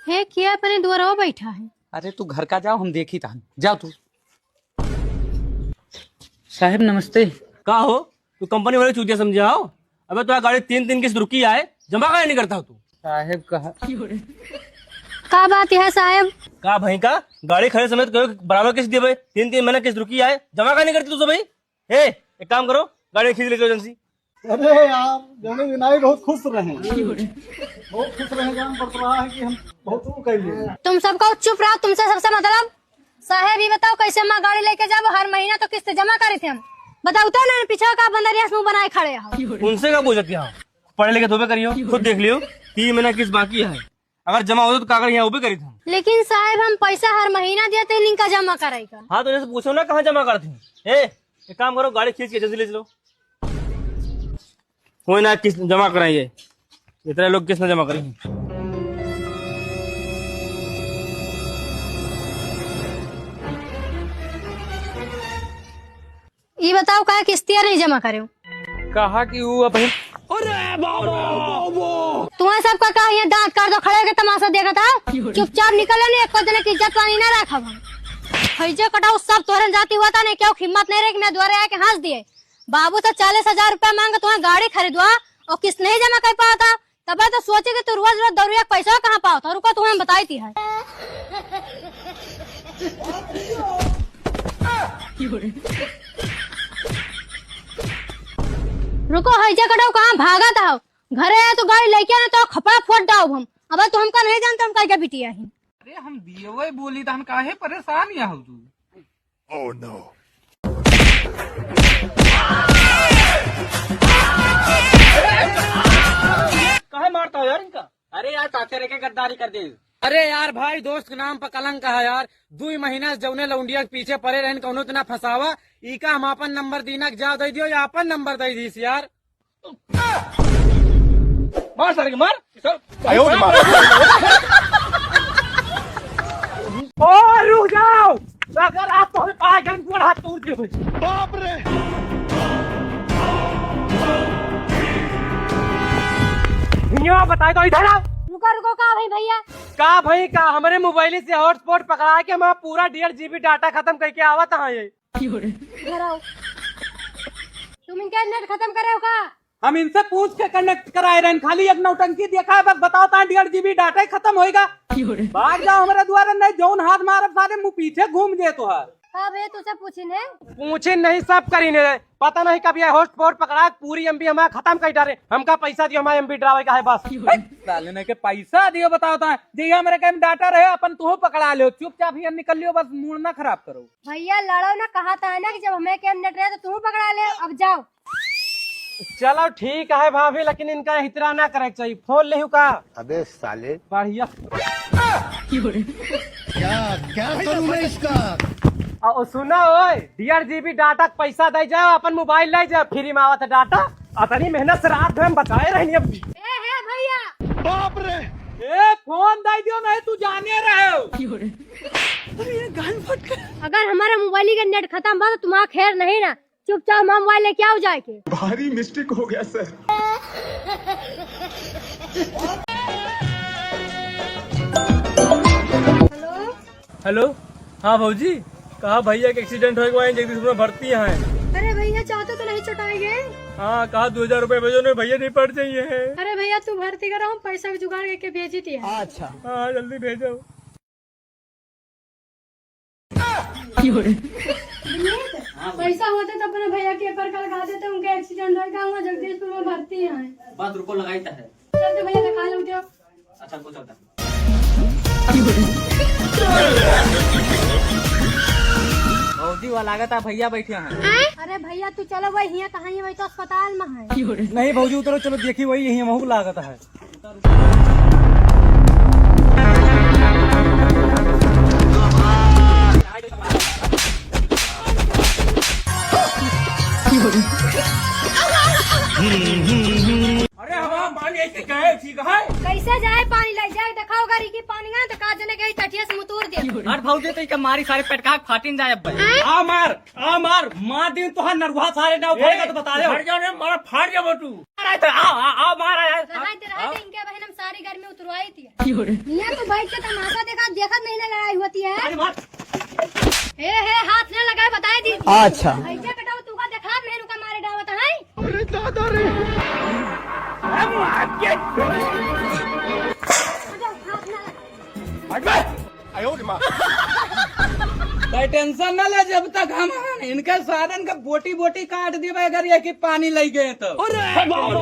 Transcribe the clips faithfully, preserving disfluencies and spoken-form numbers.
हे, किया अपने दुआरवा बैठा है? अरे, तू घर का जाओ, हम देखी तहन। जाओ तू। साहेब, नमस्ते। का हो, तू कंपनी वाले चूतिया समझे हो? अबे, तो गाड़ी तीन तीन किस्त रुकी आए, जमा काहे नहीं करता हो तू? साहेब कहा। का बात है साहेब? का भाई का गाड़ी खरीद समय तो बराबर किस्त दिए भाई, तीन तीन महीना किस्त रुकी आए, जमा काहे नहीं करती तू सब भाई? ए, एक काम करो, गाड़ी खींच ले जाओ एजेंसी। अरे यार, जौने दिन आए बहुत खुश रहे, बहुत खुश रहे, जान पड़त रहा है कि हम बहुत वो कर लिए। तुम सब का चुप रहो, तुमसे सबसे मतलब। साहेब, ये बताओ, कैसे हम गाड़ी लेके जाबो? हर महीना तो किस्त जमा करे थे हम। बताओ तो ना, पीछे का बंदरिया से मुंह बनाए खड़े हो। उनसे का पूछत यहाँ, पढ़े लिखे तो भी करियो, खुद देख लियो, तीन महीना किस्त बाकी है, अगर जमा होतो तो का कर यहाँ उबे करी था। लेकिन साहेब, हम पैसा हर महीना देते हैं, इनका जमा कराई का। हाँ, तो इनसे पूछो ना कहाँ जमा करते हैं। ए, एक काम करो, गाड़ी खींच के एजेंसी ले चलो। कोई ना, किस्त जमा कराएंगे, इतने लोग किस्त ना जमा करेंगे। ई बताओ, का किस्तिया नहीं जमा करे? कहा कि ऊ अब अरे बाबा, बाबा। तुम्हें सबका का ये दांत काट दो, खड़े के तमाशा देखत है। चुपचाप निकल, नहीं एको जने की इज्जत पानी ना रखब हम। हैजे कटाऊ, सब तोहरे जाति हुआ था, नहीं क्यों हिम्मत नहीं रहे कि मैं द्वारे आके हंस दिए। बाबू से चालीस हजार रुपया मांग तुम्हें गाड़ी खरीदवा और किस्त नहीं जमा कर पाता। तबे तो सोचे कि तू रोज रोज दौड़िया के पैसा कहाँ पावत है? रुको, तुम्हें हम बताई ती है। रुको, हैजा कटाऊ, कहाँ भागत हो? घरे आए तो गाड़ी लेके आए तो खपड़ा फोड़ डाउब हम। अब तो हमका नहीं जानते, हम कहीं के बिटिया ही। अरे हम दिए वही बोली, तो हम काहे परेशान या हो तू? Oh no! काहे मारता हो यार इनका? अरे यार, चाचा रे के गद्दारी कर दे। अरे यार भाई, दोस्त के नाम पर कलंक है यार। दुई महीना से जौने लौंडिया के पीछे पड़े रहन, कौनो इतना फंसावा। ई का हम आपन नंबर दीना के जाओ दे दियो, या आपन नंबर दे दीस यार। मार सारे के, मार। आयो रे मार। ओ, रुक जाओ। अगर आप तो आ गए, पूरा हाथ तोड़ दे भाई। बाप रे। भैया, बताए तो इधर आओ। रुको, रुको, का भाई भैया? का भाई का, हमरे मोबाइल से हॉटस्पॉट पकड़ा के हम पूरा डेढ़ जीबी डाटा खत्म करके आवत हैं ये। इधर आओ। तुम इनका नेट खत्म करे हो का? हम इनसे पूछ के कनेक्ट कराए रहन, खाली एक नौटंकी देखा है, बस बताओ ता डेढ़ जीबी डाटा ही खत्म होएगा। भाग जाओ हमारे द्वारा, नहीं जौन हाथ मारब सारे मुंह पीछे घूम जे तोहार। का भैया तुझसे पूछिन है? पूछिन नहीं, सब करिन है। पता नहीं कब ये हॉटस्पॉट पकड़ा, पूरी एमबी हमारा खत्म कर डारे। हमका पैसा दियो, हमारा एमबी डरावे का है बस। साले ने के पैसा दियो, बताओ ता जे हमारे के डाटा रहे, अपन तू पकड़ा लियो, चुपचाप ही निकल लियो, बस मूड ना खराब करो। भैया लड़ो ना, कहा था ना कि जब हमें के नेट रहे तो तू पकड़ा ले। अब जाओ। चलो ठीक है भाभी, लेकिन इनका इतना ना करे के चाहिए। फोन लेहू का? अबे साले। बढ़िया। क्या, क्या करूँ मैं इसका? आ, ओ सुना ओए, डेढ़ जीबी डाटा के पैसा दे जाओ, अपन मोबाइल ले जाओ, फ्री में आवत है डाटा। अतनी मेहनत से रात में हम बचाए रहनी अब। ए, हे भैया। बाप रे। ए, फोन दे दियो, नहीं तू जाने रहे हो। अगर हमारा मोबाइल का नेट खत्म बा तो तुम्हारा खैर नहीं ना। चुपचाप हम मोबाइल लेके आओ जाए के। भारी मिस्टेक हो गया सर। हेलो। हेलो। हाँ भौजी, कहा भैया के एक्सीडेंट होए के बाद जगदीशपुर में भर्ती हैं। अरे भैया, चाहते तो नहीं चुटाए गए। हाँ, कहा दो हजार रुपये भेजो, नहीं भैया नहीं पड़ जाइए हैं। अरे भैया, तू भर्ती करो, हम पैसा के जुगाड़ करके भेजी थी। अच्छा। हाँ, जल्दी भेजो। पैसा होते तो अपने भैया के पर कल खा देते, उनके एक्सीडेंट हो गया, वहाँ जगदीशपुर में भर्ती हैं। बस रुको, लगाई तो है। चलते भैया, दिखा लो, उठो। अच्छा, रुको, चलता। भौजी, वह लागत है भैया बैठे हैं। अरे भैया, तू चलो, वही हियाँ कहाँ है, वही तो अस्पताल में है। नहीं भौजी, उतरो, चलो देखी, वही यही महू लागत है। अरे हमारा पानी ऐसे गए, ठीक है? कैसे जाए पानी, ले जाए, दिखाओ गाड़ी की पानी ना, तो का जने गई टटिया से मुतूर दे। अरे भौजी, तो इका मारी सारे पेट का फाटिन जाए अब। आ मार, आ मार, मार दिन तोहार नरुआ सारे ना उठाएगा तो बता दे। हट जाओ रे, मारा फाड़ जाबो तू। अरे तो आ, आ, आ मार, आ, आ, रहा दे, रहा दे, इनके बहन हम सारी गर्मी उतरवाई थी। हियाँ तू बैठ के तमाशा देखा, देखत नहीं ना लड़ाई होती है। अरे मार। हे, हे, हाथ ना लगाए, बताए दी। अच्छा। ऐसे बेटा, तू का देखा नहीं, रुका मारे डावत है। अरे दादा रे। अरे मार के। हाथ ना लगा। हट बे। भाई टेंशन ना ले, जब तक हम हैं, इनके सारन का बोटी बोटी काट देबे, अगर ये कि पानी लग गए तो। अरे बाप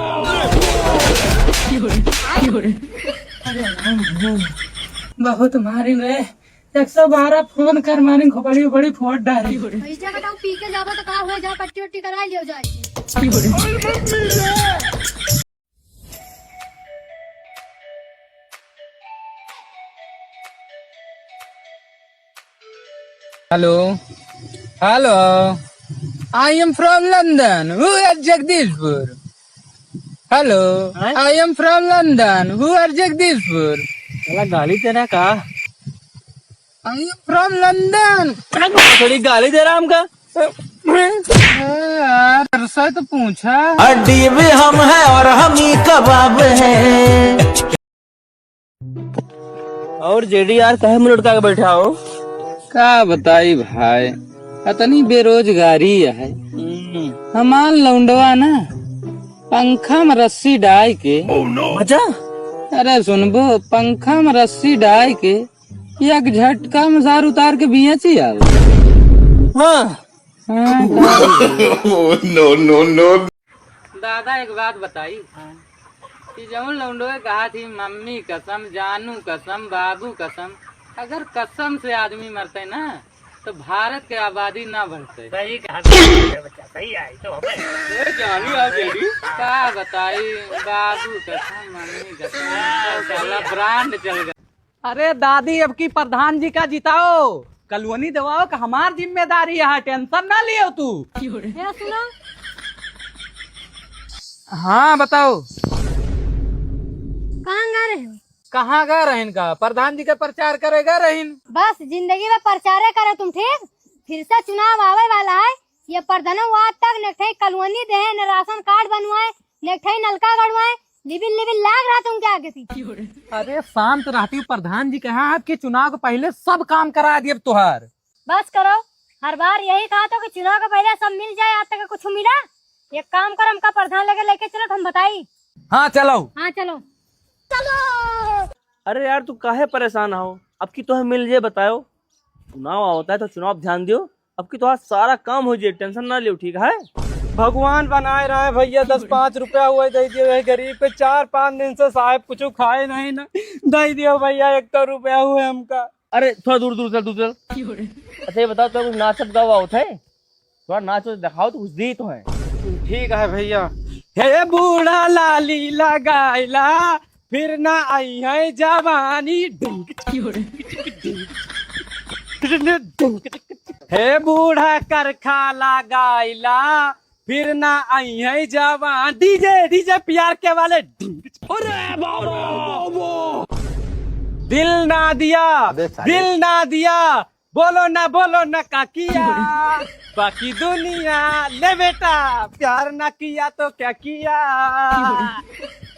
रे। बहुत मारिन रे, एक सौ बारह फोन कर मारिन, खोपड़ी उपड़ी फोड़ डारी। पैसा कटाऊ पी के जाबो तो का हो जाए, पट्टी उट्टी करा लियो जाए। Hello, hello, I am from London. Who are Jagdishpur? Hello, हैं? I am from London. Who are Jagdishpur? साला गाली दे रहा का? I am from London. थोड़ी गाली दे रहा हमका। ए यार, तेरे से तो पूछा। हड्डी भी हम है और हम ही कबाब है। और जेडी यार, काहे मुंह लटका के बैठा हो? का बताई भाई, इतनी बेरोजगारी है। हम्म। हमार लौंडवा ना पंखा में रस्सी डाल के। अच्छा? अरे सुनबो, पंखा में रस्सी डाल के एक झटका में सार उतार के बेची आवे। हाँ। हाँ, का बोले? No, no, no। दादा, एक बात बताई कि जौन लौंडो कहा थी, मम्मी कसम, जानू कसम, बाबू कसम, अगर कसम से आदमी मरते ना, तो भारत के आबादी ना बढ़ते। सही कहा तुमने बच्चा, सही आई तो हमें। ए, जानी आ जेडी। का बताई, बाबू कसम, मम्मी कसम, साला ब्रांड चल गया। अरे दादी, अब की प्रधान जी का जिताओ, कॉलोनी दिवाओ का हमार जिम्मेदारी है, टेंशन ना लियो तू। हे सुनो। हाँ बताओ। कहाँ गा रहे हो? कहाँ गा रहेन का? प्रधान जी के प्रचार करे गा रहेन। बस जिंदगी में प्रचारे करो तुम, ठीक? फिर से चुनाव आवे वाला है, ये प्रधानो आज तक न ठे कॉलोनी देहे, न राशन कार्ड बनवाए, न ठे नलका गड़वाए, लिबिल लिबिल लाग रहा तुमके आगे से। अरे शांत रहती प्रधान जी, कहा आपके चुनाव के पहले सब काम करा दिए तोहार। बस करो, हर बार यही कहा तो कि चुनाव के पहले सब मिल जाए, आज तक कुछ मिला? एक काम करो, हमका प्रधान लगे लेके चलो, हम बताई। हाँ चलो। हाँ चलो। अरे यार, तू काहे परेशान हो? अब की तोहे मिल जे बतायो, चुनाव आवता है तो चुनाव ध्यान दियो, अब की तोहार सारा काम हो जे, टेंशन ना लियो, ठीक है? भगवान बनाए रहे भैया, दस पाँच रुपया हुए दे दियो है गरीब पे, चार पाँच दिन से साहब कुछ खाए नहीं ना, दे दियो भैया, एक तो रुपया हुए हमका। अरे थोड़ा दूर दूर चल, दूर चल। अच्छा ये बताओ, तो कुछ नाचब गावा होता है? थोड़ा नाच वाच दिखाओ तो कुछ दी तो है। ठीक है भैया। हे बूढ़ा लाली लगाइला, फिर ना आई है जवानी। डिंग, डिंग, डिंग, डिंग। हे बूढ़ा करखा लगाइला, फिर ना आई है जवान। डीजे, डीजे पीआरके वाले। डिंग। अरे बाबा, बाबा। दिल ना दिया, अबे साले। दिल ना दिया, बोलो ना, बोलो ना का किया, बाकी दुनिया। ले बेटा, प्यार ना किया तो क्या किया?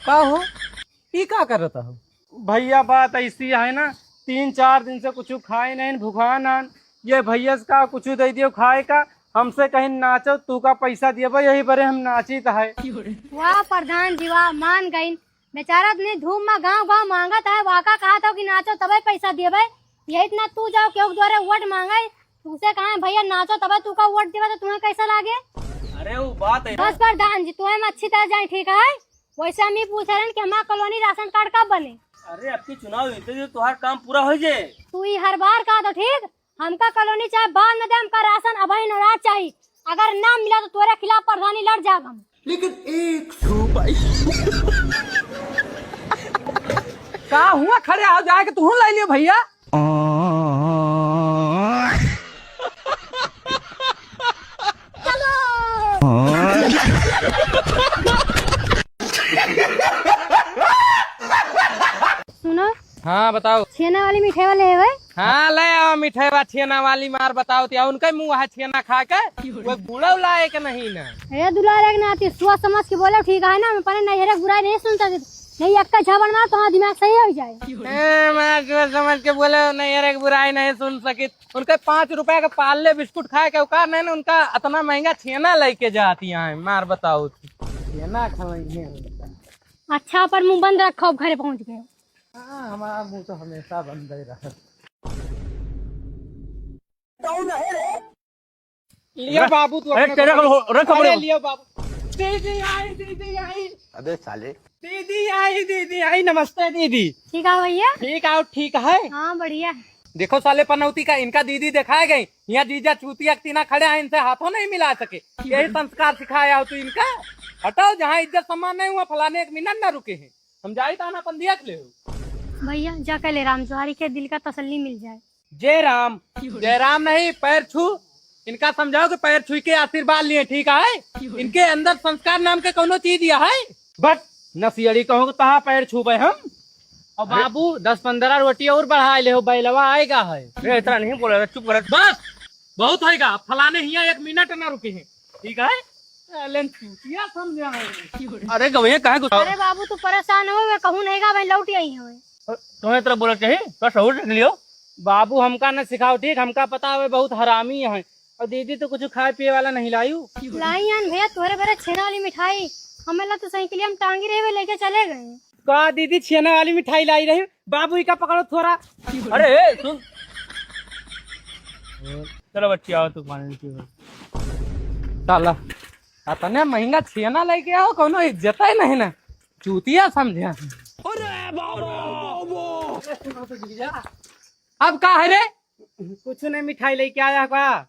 का हो, ई का करत हो? भैया, बात ऐसी है ना, तीन चार दिन से कुछ खाए नहीं, भुखान आन। ये भैया से का कुछ दे दियो खाए का, हमसे कहीं नाचो, तू का पैसा दिए, यही बरे हम नाचित है। वाह प्रधान जी वाह, मान गईन। बेचारा इतनी धूप में गाँव गाँव माँगत है, वाका कहा था कि नाचो तबे पैसा देबे। यही इतना तू जाओ केहू के द्वारे वोट माँगे, तुमसे कहा भैया नाचो तबे तू का वोट देबे, तो तुम्हें कैसा लागे? अरे वो बात है ना। बस प्रधान जी, तुम्हें हम अच्छी तरह जाए, ठीक है? वैसे हम ही पूछ रहे हैं कि हमारा कॉलोनी राशन कार्ड कब बने? अरे अब की चुनाव जीते जो तुम्हारा काम पूरा हो जाए। तू ही हर बार कहा तो ठीक, हमका कॉलोनी चाहे बाद में दे, हमका राशन अबही नौरात चाही। अगर ना मिला तो तोरे खिलाफ प्रधानी लड़ जाब हम। लेकिन एक सौ बाईस। का हुआ, खड़े हो जाए के तू ले लियो भैया। सुनो। हाँ, बताओ। छेना वाली मिठाई वाले है भाई? हाँ, ले आओ मिठाई वा, छेना वाली मार बताओ, त्या उनका मुँह है छेना खा के, वो गुड़ो लाए के नहीं ना। ए दुलारे के नाती, सोच समझ के बोलो, ठीक है ना? हम अपने नैहरे बुराई नहीं सुनता। यही अक्का झापड़ मार, तुम्हारा दिमाग सही हो जाए। ए, मैं जो समझ के बोले, नहीं यार, एक बुराई नहीं सुन सकी। उनके पाँच रुपया के पार्ले बिस्कुट खाए के औकात नहीं ना, उनका इतना महंगा छेना लेके जाती हैं। मार बताओ, छेना खवाई है उनका। अच्छा, पर मुंह बंद रखो, अब घरे पहुंच गए। हाँ, हमारा मुंह तो हमेशा बंद ही रहा। लियो बाबू, तू अरे, अपने तेरे को को, रख, अरे, अपने लियो बाबू। दीदी आई, दीदी आई। अबे साले। दीदी आई, दीदी आई, नमस्ते दीदी। ठीक है भैया। ठीक आओ, ठीक है। हाँ, बढ़िया। देखो साले पनौती का, इनका दीदी दिखाए गई, यहाँ जीजा चूतिया के तीना खड़े हैं, इनसे हाथों नहीं मिला सके। यही संस्कार सिखाया हो तू इनका। हटाओ, जहाँ इज्जत सम्मान नहीं हुआ, फलाने एक मिनट ना रुके हैं। हम जाई ताना अपन दिया के ले हो। भैया, जा कह ले राम जुआरी के दिल का तसल्ली मिल जाए। जय राम, जय राम नहीं, पैर छू। इनका समझाओ कि पैर छू के आशीर्वाद लिए, ठीक है? इनके अंदर संस्कार नाम के कौनो चीज यह है? बट नसियड़ी कहूँ कि तहा पैर छूबे हम। और अरे। बाबू, दस पन्द्रह रोटी और बढ़ा ले हो, बैलवा आएगा है। ए, इतना नहीं बोला, चुप कर। बस, बहुत होएगा। फलाने हिया एक मिनट ना रुके हैं, ठीक है? लेकिन चूतिया समझा है। अरे गवैया, काहे गुस्सा? अरे बाबू, तू परेशान हो, वे कहूँ नहीं गा, भाई लौट आई है। तुम्हें इतना बोला चाहिए, तो सहूर रख लियो। बाबू हमका न सिखाओ, ठीक? हमका पता है, वे बहुत हरामी है। और दीदी तो कुछ खाए पिए वाला नहीं लायू। लाई आन भैया, तोहरे बरे छेना वाली मिठाई, हमें ला तो साइकिल हम टांगी रहे, वे लेके चले गए। का दीदी छेना वाली मिठाई लाई रही? बाबू, इका पकड़ो थोड़ा। अरे, ए, सुन। चलो बच्ची, आओ, तू पानी पी। साला, इतने महंगा छेना लेके आओ, कोनो इज्जत ही नहीं ना, चूतिया समझे। अरे बाबा। अब का है रे? कुछ नहीं, मिठाई लेके आया का?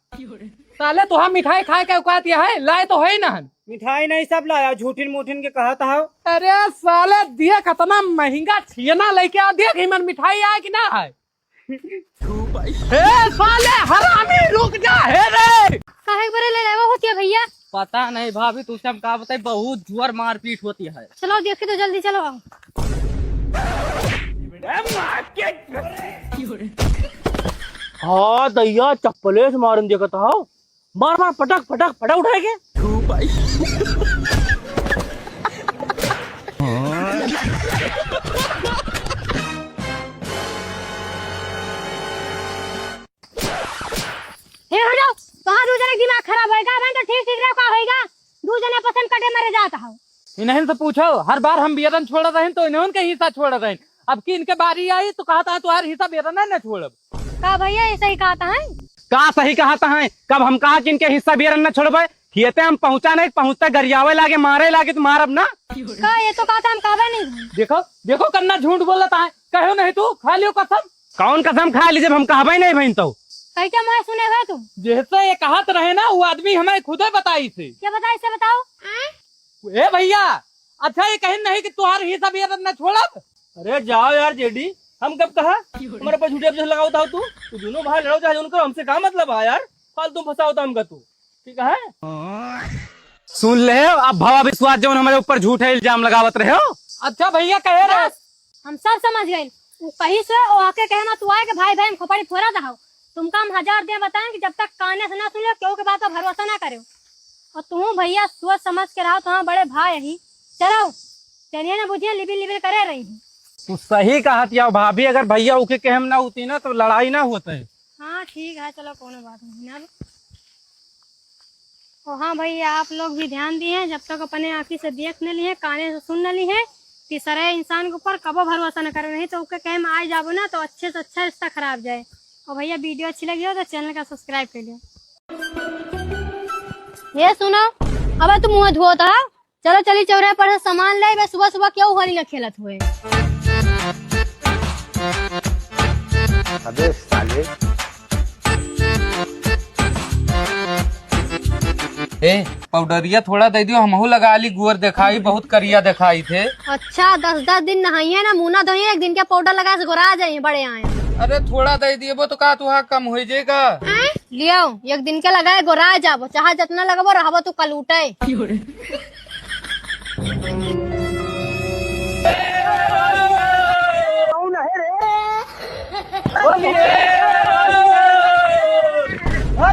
साले, तोहा मिठाई खाए के औकात यह है? लाए तो है ही ना। मिठाई नहीं, सब लाया, झूठिन मूठिन के कहत हव। अरे साले, देख, इतना महंगा छेना लेके आ, देख, इमन मिठाई आए कि ना आए? हे साले हरामी, रुक जा, हे रे। काहे के बरे ले लेवा होती है भैया? पता नहीं भाभी, तुझसे हम का बताई, बहुत जोर मारपीट होती है। चलो देखे तो जल्दी चलो आओ। हाँ दैया, चप्पले से मारन देखत हव। मार मार, पटक पटक पटक उठाए के। हे हटो, कहाँ दू जने के दिमाग खराब होएगा? मैं तो ठीक ठीक रहो, का होएगा? दू जने पसंद कटे मरे जात हो। इन्हन से पूछो, हर बार हम बेरन छोड़त रहेन तो इन्हन के हिस्सा छोड़त रहेन। अब की इनके बारी आई तो कहत हैं तुम्हार हिस्सा बेरन ना छोड़ब। का भैया, ये सही कहत हैं? का सही कहत हैं? कब हम कहा कि इनके हिस्सा बेरन ना छोड़बे? खेते हम पहुँचा नहीं, पहुँचते गरियावे लागे, मारे लागे तो मारब ना। का ये तो कहत हैं हम कहबे नहीं। देखो, देखो कन्ना झूठ बोलत हैं, कहो नहीं तू, खा लियो कसम। कौन कसम खा ली जब हम कहबे नहीं भइन तो? कही क्या मैं सुने है तू? जैसे ये कहत रहे ना, वो आदमी हमें खुदे बताई से। क्या बताई से, बताओ। ए भैया, अच्छा ये कहिन नहीं कि तुम्हार हिस्सा बेरन ना छोड़ब? अरे जाओ यार जेडी, हम कब कहा? हमारे पर झूठे अभियोग लगावत हो तू। तू दोनों भाई लड़ो चाहे जौन करो, हमसे का मतलब है यार? फालतू फंसावत हो हमका तू, ठीक है? सुन ले, अब भवा विश्वास जौन हमारे ऊपर झूठे इल्जाम लगावत रहे हो। अच्छा भैया कहे रहे। बस, हम सब समझ गए। उ कहीं से ओ आके कहे ना तू आए के भाई भाई हम खोपड़ी फोरा दहाओ। तुमका हम हजार दे बताएं कि जब तक काने से ना सुन लो, केहू के बात का भरोसा ना करो। और तुम भैया सोच समझ के रहो, तुम्हारे बड़े भाई ही। चलो, चलिए ना बुझिए, लिबिल लिबिल करे रही है। तू सही कहत या भाभी, अगर भैया उके कहम ना होती ना तो लड़ाई ना होते। हाँ ठीक है, चलो कोनो बात नहीं ना। और हाँ भैया, आप लोग भी ध्यान दिए, जब तक अपने आँखी से देख न लिए, काने से सुन न लिए, तीसरे इंसान के ऊपर कबो भरोसा न करो, नहीं तो उके कहे में आ जाबो ना तो अच्छे से अच्छा रिश्ता खराब जाए। और भैया वीडियो अच्छी लगी हो तो चैनल का सब्सक्राइब कर लियो। ये सुनो, अब तू मुँह धोत है, चलो चली चौराहे पर से सामान ले, बस सुबह सुबह क्यों होली का खेलत हुए। अबे साले। ए, पाउडरिया थोड़ा दे दियो, हमहू लगा ली, गोर देखाई, बहुत करिया देखाई थे। अच्छा, दस दस दिन नहाइए ना, मुंह ना धोइए, एक दिन के पाउडर लगा से गोरा जाइए, बड़े आए। अरे थोड़ा दे दिए, वो तो का तुहा कम हो जाएगा। लियो, एक दिन के लगाए गोरा जाबो, चाहे जितना लगबो रहबो तू कलूटे। कौन है रे?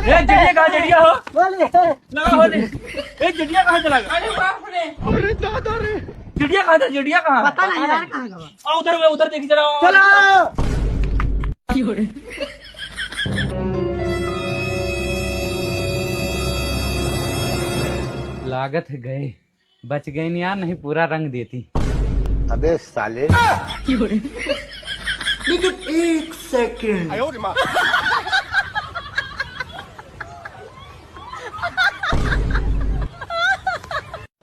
ए, जड़िया कहाँ, जड़िया हो? बोलिए। लगा हो रे। ए, जड़िया कहाँ चला गया? अरे बाप रे। अरे दादा रे। जेडिया कहाँ था? जेडिया कहाँ है? पता नहीं यार, कहाँ गवा? आ, उधर हुआ, उधर देखी जरा। चलो। लागत है गए, बच गए नहीं यार, नहीं पूरा रंग देती। अबे साले। लेकिन एक सेकंड।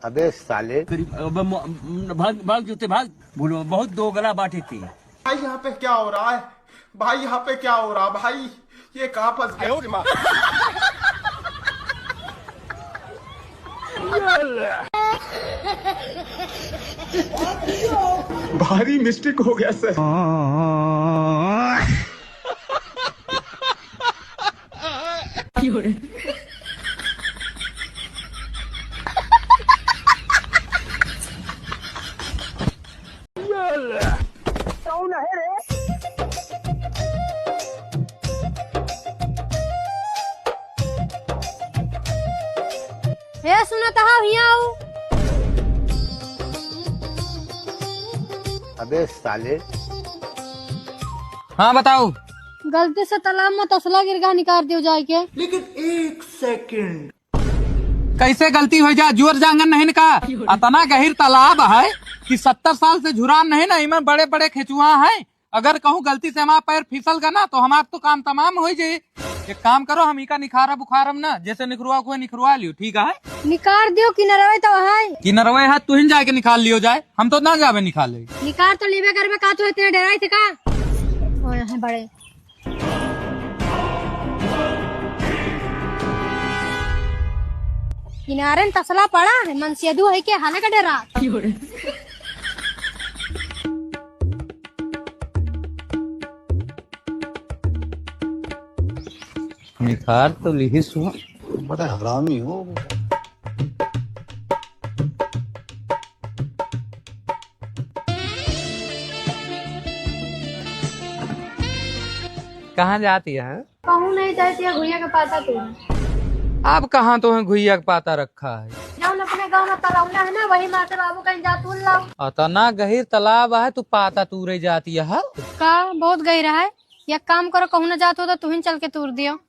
अबे साले। करीब, अब म-, भाग, भाग जूते, भाग। बोलो, बहुत दोगला बाटे थे। भाई, यहाँ पे क्या हो रहा है? भाई, यहाँ पे क्या हो रहा भाई? ये कहाँ फंस गया? भारी मिस्टेक हो गया सर। ए, सुनत हव, हियाँ आऊ। अबे साले। हाँ, बताओ। गलती से तालाब में तसला गिर गा, निकार दियो जाए के। लेकिन एक सेकंड। कैसे गलती होइ जा, जुअर जांगन नहीं न का? अतना गहिर तालाब है कि सत्तर साल से झुरान नहीं ना, इमे बड़े बड़े खेचुआ है। अगर कहूँ गलती से हमार पैर फिसल गा ना, तो हमार तो काम तमाम होइ जाई। एक काम करो, हम इका निखारब उखारब ना, जैसे निखरवा को निखरवा लियो, ठीक है? निकार दियो, किनरवे तो है। किनरवे है, तुहिन जाके निकाल लियो जाए, हम तो ना जाबे निकाले। निकार तो लेबे करबे, का तू इतने डराई थे का? ओए हैं बड़े। किनारे में तसला पड़ा है, मनसेधू है के हाले का डरा। निखार तो लिहिस हुआ। बड़ा हरामी हो। कहाँ जाती है? कहूँ नहीं जाती है, घुइया के पाता तूरे। अब कहाँ तो है घुइया के पाता रखा है? जौन अपने गाँव में तलौना है ना, वही माँ से बाबू कहीं जा तूर लाओ। अतना गहिर तालाब है, तू पाता तूरे जाती है? का बहुत गहिरा है? एक काम करो, कहूँ ना जात हो तो तुहिन चल के तूर दियो।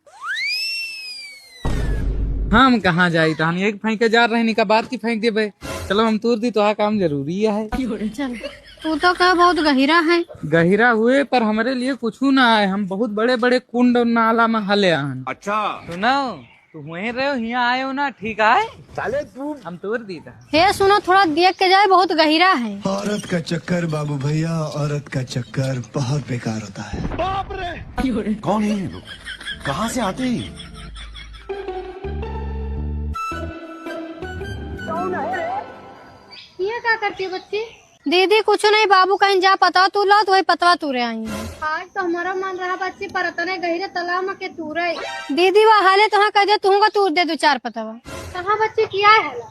हम कहाँ जाई, तो हम एक फेंके जा रहे हैं, इनका बात की फेंक देबे। चलो हम तूर दी, तो हा काम जरूरी है। चल, तू तो कहा बहुत गहिरा है। गहिरा हुए पर हमरे लिए कुछ ना आए, हम बहुत बड़े बड़े कुंड और नाला में हले आन। अच्छा। सुनो, तू हुए रहे हो, हियाँ आए हो ना, ठीक है? साले तू। हम तूर दी था। हे सुनो, थोड़ा देख के जाए, बहुत गहिरा है। औरत का चक्कर बाबू भैया, औरत का चक्कर बहुत बेकार होता है। बाप रे! कौन है ये लोग? कहाँ से आते हैं ये? ये का करती है बच्ची? दीदी, कुछ नहीं, बाबू कहीं जा पतवा तूर लाओ, तो वही पतवा तूरे आई हैं। आज तो हमारा मन रहा बच्ची, पर इतने गहिरे तालाब में के तूरे। दीदी, वह हाले तो हाँ कह दे, तुहूँ का तूर दे दो चार पतवा। कहाँ बच्ची किया है हाला?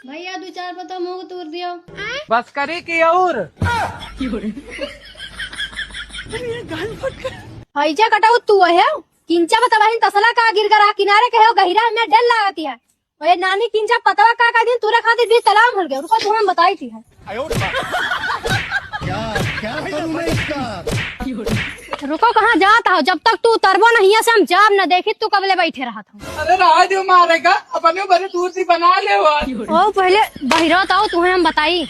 भैया, दो चार पतवा मुँह तूर दियो। बस करी की और? हैजा कटाऊ तू है, किंचा पतवा ही तसला का गिर गरा किनारे के हो, गहिरा में डर लागती है। ओए नानी, किंचा पतवा का का दिन तूरे खातिर बीच तालाब भर गए। रुको, तुहन बताई थी है। क्या, क्या करूँ मैं इसका? रुको, कहाँ जात हो? जब तक तू उतरबो नहीं है से हम जाब न देखी तू कबले बैठे रहत हो। अरे रहा दियो मारेगा, अपने बड़े दूर से बना ले हुआ। ओ पहले बहिरो तो तुहन हम बताई।